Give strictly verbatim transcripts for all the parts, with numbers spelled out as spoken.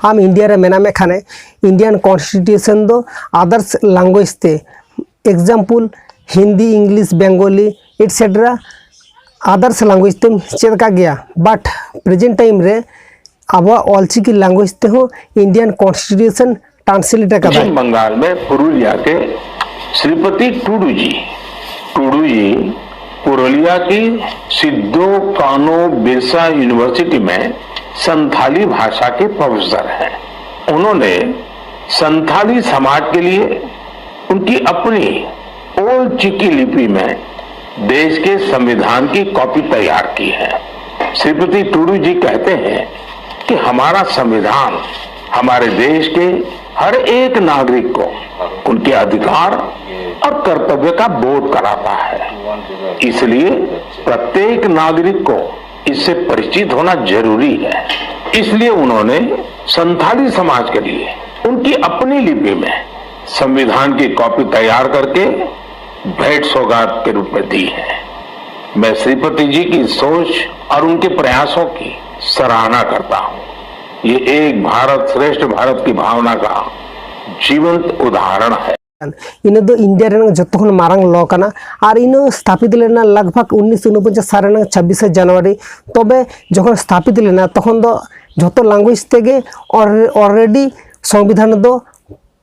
ᱟᱢ ᱤᱱᱰᱤᱭᱟ ᱨᱮ ᱢᱮᱱᱟᱜ ᱢᱮ ᱠᱷᱟᱱᱮ, ᱤᱱᱰᱤᱭᱟᱱ ᱠᱚᱱᱥᱴᱤᱴᱤᱭᱩᱥᱚᱱ ᱫᱚ ᱟᱫᱟᱨᱥ ᱞᱮᱝᱜᱩᱭᱮᱡᱽ ᱛᱮ, example, Hindi, English, Bengali, etcetera, others language ᱛᱮᱢ ᱪᱮᱫ ᱟᱠᱟᱫ ᱜᱮᱭᱟ᱾ ᱵᱟᱴ ᱯᱨᱮᱡᱮᱱᱴ ᱴᱟᱭᱤᱢ ᱨᱮ ᱟᱵᱚᱣᱟᱜ ᱚᱞᱪᱤᱠᱤ ᱞᱮᱝᱜᱩᱭᱮᱡᱽ ᱛᱮᱦᱚᱸ ᱤᱱᱰᱤᱭᱟᱱ ᱠᱚᱱᱥᱴᱤᱴᱤᱭᱩᱥᱚᱱ ᱴᱨᱟᱱᱥᱞᱮᱴ ᱟᱠᱟᱫᱟᱭ᱾ पश्चिम बंगाल में पुरुलिया के श्रीपति टुडू जी, टुडू जी पुरुलिया की सिद्धो कानो बिरसा यूनिवर्सिटी में संथाली भाषा के प्रोफेसर हैं। उन्होंने संथाली समाज के लिए उनकी अपनी ओल चिकी लिपि में देश के संविधान की कॉपी तैयार की है। श्रीपति टुडू जी कहते हैं कि हमारा संविधान हमारे देश के हर एक नागरिक को उनके अधिकार और कर्तव्य का बोध कराता है। इसलिए प्रत्येक नागरिक को इससे परिचित होना जरूरी है। इसलिए उन्होंने संथाली समाज के लिए उनकी अपनी लिपि में संविधान की कॉपी तैयार करके भेंट सौगात के रूप में दी है। मैं श्रीपति जी की सोच और उनके प्रयासों की सराहना करता हूँ। ये एक भारत श्रेष्ठ भारत की भावना का जीवंत उदाहरण है। ᱤᱱᱟᱹ ᱫᱚ ᱤᱱᱰᱤᱭᱟ ᱨᱮᱱᱟᱜ ᱡᱚᱛᱚ ᱠᱷᱚᱱ ᱢᱟᱨᱟᱝ ᱞᱚ ᱠᱟᱱᱟ᱾ ᱟᱨ ᱤᱱᱟᱹ ᱥᱛᱷᱟᱯᱤᱛ ᱞᱮᱱᱟ ᱞᱟᱜᱽ ᱵᱷᱟᱜᱽ ᱩᱱᱤᱥᱥᱚ ᱩᱱᱚᱯᱚᱧᱪᱟᱥ ᱥᱟᱞ ᱨᱮᱱᱟᱜ ᱪᱷᱟᱵᱵᱤᱥᱮ ᱡᱟᱱᱩᱣᱟᱨᱤ᱾ ᱛᱚᱵᱮ ᱡᱚᱠᱷᱚᱱ ᱥᱛᱷᱟᱯᱤᱛ ᱞᱮᱱᱟ, ᱛᱚᱠᱷᱚᱱ ᱫᱚ ᱡᱷᱚᱛᱚ ᱞᱮᱝᱜᱩᱭᱮᱡᱽ ᱛᱮᱜᱮ ᱚᱞᱨᱮᱰᱤ ᱥᱚᱝᱵᱤᱫᱷᱟᱱ ᱫᱚ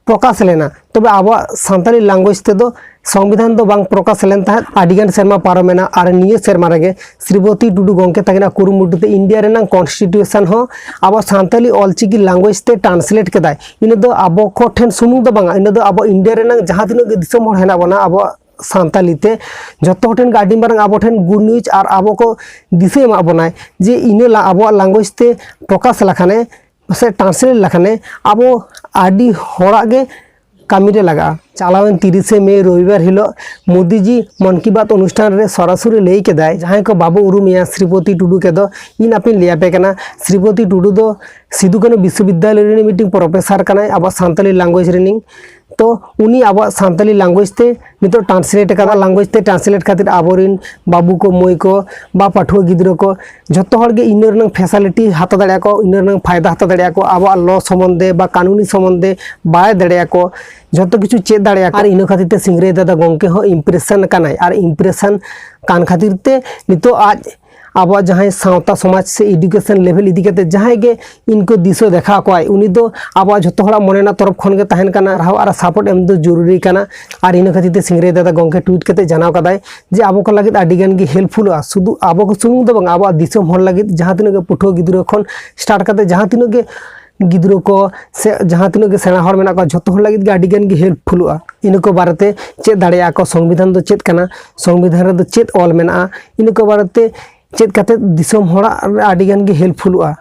ᱯᱨᱚᱠᱟᱥ ᱞᱮᱱᱟ᱾ ᱛᱚᱵᱮ ᱟᱵᱚᱣᱟᱜ ᱥᱟᱱᱛᱟᱲᱤ ᱞᱮᱝᱜᱩᱭᱮᱡᱽ ᱛᱮᱫᱚ ᱥᱚᱝᱵᱤᱫᱷᱟᱱ ᱫᱚ ᱵᱟᱝ ᱯᱨᱚᱠᱟᱥ ᱞᱮᱱ ᱛᱟᱦᱮᱸᱫ᱾ ᱟᱹᱰᱤᱜᱟᱱ ᱥᱮᱨᱢᱟ ᱯᱟᱨᱚᱢᱮᱱᱟ ᱟᱨ ᱱᱤᱭᱟᱹ ᱥᱮᱨᱢᱟ ᱨᱮᱜᱮ ᱥᱨᱤᱯᱚᱛᱤ ᱴᱩᱰᱩ ᱜᱚᱢᱠᱮ ᱛᱟᱹᱠᱤᱱᱟᱜ ᱠᱩᱨᱩᱢᱩᱴᱩ ᱛᱮ ᱤᱱᱰᱤᱭᱟ ᱨᱮᱱᱟᱜ ᱠᱚᱱᱥᱴᱤᱴᱤᱭᱩᱥᱚᱱ ᱦᱚᱸ ᱟᱵᱚ ᱥᱟᱱᱛᱟᱲᱤ ᱚᱞᱪᱤᱠᱤ ᱞᱮᱝᱜᱩᱭᱮᱡᱽ ᱛᱮ ᱴᱨᱟᱱᱥᱞᱮᱴ ᱠᱮᱫᱟᱭ᱾ ᱤᱱᱟᱹ ᱫᱚ ᱟᱵᱚ ᱠᱚ ᱴᱷᱮᱱ ᱥᱩᱢᱩᱝ ᱫᱚ ᱵᱟᱝᱟ, ᱤᱱᱟᱹ ᱫᱚ ᱟᱵᱚ ᱤᱱᱰᱤᱭᱟ ᱨᱮᱱᱟᱜ ᱡᱟᱦᱟᱸ ᱛᱤᱱᱟᱹᱜ ᱜᱮ ᱫᱤᱥᱚᱢ ᱦᱚᱲ ᱦᱮᱱᱟᱜ ᱵᱚᱱᱟ ᱟᱵᱚᱣᱟᱜ ᱥᱟᱱᱛᱟᱲᱤ ᱛᱮ, ᱡᱚᱛᱚ ᱦᱚᱲ ᱴᱷᱮᱱ ᱜᱮ ᱟᱹᱰᱤ ᱢᱟᱨᱟᱝ ᱟᱵᱚ ᱴᱷᱮᱱ ᱜᱩᱰ ᱱᱤᱭᱩᱡᱽ ᱟᱨ ᱟᱵᱚ ᱠᱚ ᱫᱤᱥᱟᱹ ᱮᱢᱟᱜ ᱵᱚᱱᱟᱭ ᱡᱮ ᱤᱱᱟᱹ ᱞᱟ-, ᱟᱵᱚᱣᱟᱜ ᱞᱮᱝᱜᱩᱭᱮᱡᱽ ᱛᱮ ᱯᱨᱚᱠᱟᱥ ᱞᱮᱠᱷᱟᱱᱮ ᱥᱮ ᱴᱨᱟᱱᱥᱞᱮᱴ ᱞᱮᱠᱷᱟᱱᱮ ᱟᱵᱚ ᱟᱹᱰᱤ ᱦᱚᱲᱟᱜ ᱜᱮ ᱠᱟᱹᱢᱤ ᱨᱮ ᱞᱟᱜᱟᱜᱼᱟ᱾ ᱪᱟᱞᱟᱣᱮᱱ ᱛᱤᱨᱤᱥᱮ ᱢᱮ ᱨᱚᱵᱤᱵᱟᱨ ᱦᱤᱞᱳᱜ ᱢᱳᱫᱤᱡᱤ ᱢᱚᱱ ᱠᱤ ᱵᱟᱛ ᱚᱱᱩᱥᱴᱷᱟᱱ ᱨᱮ ᱥᱚᱨᱟᱥᱚᱨᱤ ᱞᱟᱹᱭ ᱠᱮᱫᱟᱭ, ᱡᱟᱦᱟᱸᱭ ᱠᱚ ᱵᱟᱵᱚ ᱩᱨᱩᱢᱮᱭᱟ ᱥᱨᱤᱯᱚᱛᱤ ᱴᱩᱰᱩ ᱠᱮ ᱫᱚ, ᱤᱧ ᱟᱯᱮᱧ ᱞᱟᱹᱭ ᱟᱯᱮ ᱠᱟᱱᱟ᱾ ᱥᱨᱤᱯᱚᱛᱤ ᱴᱩᱰᱩ ᱫᱚ ᱥᱤᱫᱩ ᱠᱟᱹᱱᱦᱩ ᱵᱤᱥᱥᱚᱵᱤᱫᱽᱫᱟᱞᱚᱭ ᱨᱤᱱᱤᱡ ᱢᱤᱫᱴᱤᱱ ᱯᱨᱚᱯᱷᱮᱥᱟᱨ ᱠᱟᱱᱟᱭ, ᱟᱵᱚ ᱥᱟᱱᱛᱟᱲᱤ ᱞᱮᱝᱜᱩᱭᱮᱡᱽ ᱨᱤᱱᱤᱡ᱾ ᱛᱚ ᱩᱱᱤ ᱟᱵᱚᱣᱟᱜ ᱥᱟᱱᱛᱟᱞᱤ language ᱛᱮ ᱱᱤᱛᱚᱜ translate ᱟᱠᱟᱫᱟ᱾ Language ᱛᱮ translate ᱠᱷᱟᱹᱛᱤᱨ ᱟᱵᱚᱨᱮᱱ ᱵᱟᱹᱵᱩ ᱠᱚ, ᱢᱟᱹᱭ ᱠᱚ ᱵᱟ ᱯᱟᱹᱴᱷᱩᱣᱟᱹ ᱜᱤᱫᱽᱨᱟᱹ ᱠᱚ ᱡᱷᱚᱛᱚ ᱦᱚᱲ ᱜᱮ ᱤᱱᱟᱹ ᱨᱮᱱᱟᱜ facility ᱦᱟᱛᱟᱣ ᱫᱟᱲᱮᱭᱟᱜᱼᱟ ᱠᱚ, ᱤᱱᱟᱹ ᱨᱮᱱᱟᱜ ᱯᱷᱟᱭᱫᱟ ᱦᱟᱛᱟᱣ ᱫᱟᱲᱮᱭᱟᱜᱼᱟ ᱠᱚ, ᱟᱵᱚᱣᱟᱜ law ᱥᱚᱢᱵᱚᱱᱫᱷᱮ ᱵᱟ ᱠᱟᱹᱱᱩᱱᱤ ᱥᱚᱢᱵᱚᱱᱫᱷᱮ ᱵᱟᱲᱟᱭ ᱫᱟᱲᱮᱭᱟᱜᱼᱟ ᱠᱚ, ᱡᱷᱚᱛᱚ ᱠᱤᱪᱷᱩ ᱪᱮᱫ ᱫᱟᱲᱮᱭᱟᱜᱼᱟ ᱠᱚ᱾ ᱟᱨ ᱤᱱᱟᱹ ᱠᱷᱟᱹᱛᱤᱨ ᱛᱮ ᱥᱤᱝᱨᱟᱹᱭ ᱫᱟᱫᱟ ᱜᱚᱢᱠᱮ ᱦᱚᱸ impression ᱟᱠᱟᱱᱟᱭ, ᱟᱨ impression ᱠᱟᱱ ᱠᱷᱟᱹᱛᱤᱨ ᱛᱮ ᱱᱤᱛᱚᱜ ᱟᱡ ᱟᱵᱚᱣᱟᱜ ᱡᱟᱦᱟᱸᱭ ᱥᱟᱶᱛᱟ ᱥᱚᱢᱟᱡᱽ ᱥᱮ education level ᱤᱫᱤ ᱠᱟᱛᱮ ᱡᱟᱦᱟᱸᱭ ᱜᱮ ᱤᱱᱠᱟᱹ ᱫᱤᱥᱟᱹ ᱫᱮᱠᱷᱟᱣ ᱠᱚᱣᱟᱭ, ᱩᱱᱤ ᱫᱚ ᱟᱵᱚᱣᱟᱜ ᱡᱷᱚᱛᱚ ᱦᱚᱲᱟᱜ ᱢᱚᱱᱮ ᱨᱮᱱᱟᱜ ᱛᱚᱨᱚᱯ ᱠᱷᱚᱱ ᱜᱮ ᱛᱟᱦᱮᱱ ᱠᱟᱱᱟ᱾ ᱟᱨᱦᱚᱸ ᱟᱨ support ᱮᱢ ᱫᱚ ᱡᱚᱨᱩᱨᱤ ᱠᱟᱱᱟ᱾ ᱟᱨ ᱤᱱᱟᱹ ᱠᱷᱟᱹᱛᱤᱨ ᱛᱮ ᱥᱤᱝᱨᱟᱹᱭ ᱫᱟᱫᱟ ᱜᱚᱢᱠᱮ tweet ᱠᱟᱛᱮ ᱡᱟᱱᱟᱣ ᱠᱟᱫᱟᱭ ᱡᱮ ᱟᱵᱚ ᱠᱚ ᱞᱟᱹᱜᱤᱫ ᱟᱹᱰᱤ ᱜᱟᱱ ᱜᱮ helpfulᱚᱜᱼᱟ, ᱥᱩᱫᱷᱩ ᱟᱵᱚ ᱠᱚ ᱥᱩᱢᱩᱝ ᱫᱚ ᱵᱟᱝ, ᱟᱵᱚᱣᱟᱜ ᱫᱤᱥᱚᱢ ᱦᱚᱲ ᱞᱟᱹᱜᱤᱫ ᱡᱟᱦᱟᱸ ᱛᱤᱱᱟᱹᱜ ᱜᱮ ᱯᱟᱹᱴᱷᱩᱣᱟᱹ ᱜᱤᱫᱽᱨᱟᱹ ᱠᱷᱚᱱ start ᱠᱟᱛᱮ ᱡᱟᱦᱟᱸ ᱛᱤᱱᱟᱹᱜ ᱜᱮ ᱜᱤᱫᱽᱨᱟᱹ ᱠᱚ ᱥᱮ ᱡᱟᱦᱟᱸ ᱛᱤᱱᱟᱹᱜ ᱜᱮ ᱥᱮᱬᱟ ᱦᱚᱲ ᱢᱮᱱᱟᱜ ᱠᱚᱣᱟ, ᱡᱷᱚᱛᱚ ᱦᱚᱲ ᱞᱟᱹᱜᱤᱫ ᱜᱮ ᱟᱹᱰᱤ ᱜᱟᱱ ᱜᱮ helpfulᱚᱜᱼᱟ᱾ ᱤᱱᱟᱹ ᱠᱚ ᱵᱟᱨᱮᱛᱮ ᱪᱮᱫ ᱫᱟᱲᱮᱭᱟᱜᱼᱟ ᱠᱚ, ᱥᱚᱝᱵᱤᱫᱷᱟᱱ ᱫᱚ ᱪᱮᱫ ᱠᱟᱱᱟ, ᱥᱚᱝᱵᱤᱫᱷᱟᱱ ᱨᱮᱫᱚ ᱪᱮᱫ ᱚᱞ ᱢᱮᱱᱟᱜᱼᱟ, ᱤᱱᱟᱹ ᱠᱚ ᱵᱟᱨᱮᱛᱮ ᱪᱮᱫ ᱠᱟᱛᱮ ᱫᱤᱥᱚᱢ ᱦᱚᱲᱟᱜ ᱟᱹᱰᱤ ᱜᱟᱱ ᱜᱮ helpfulᱚᱜᱼᱟ᱾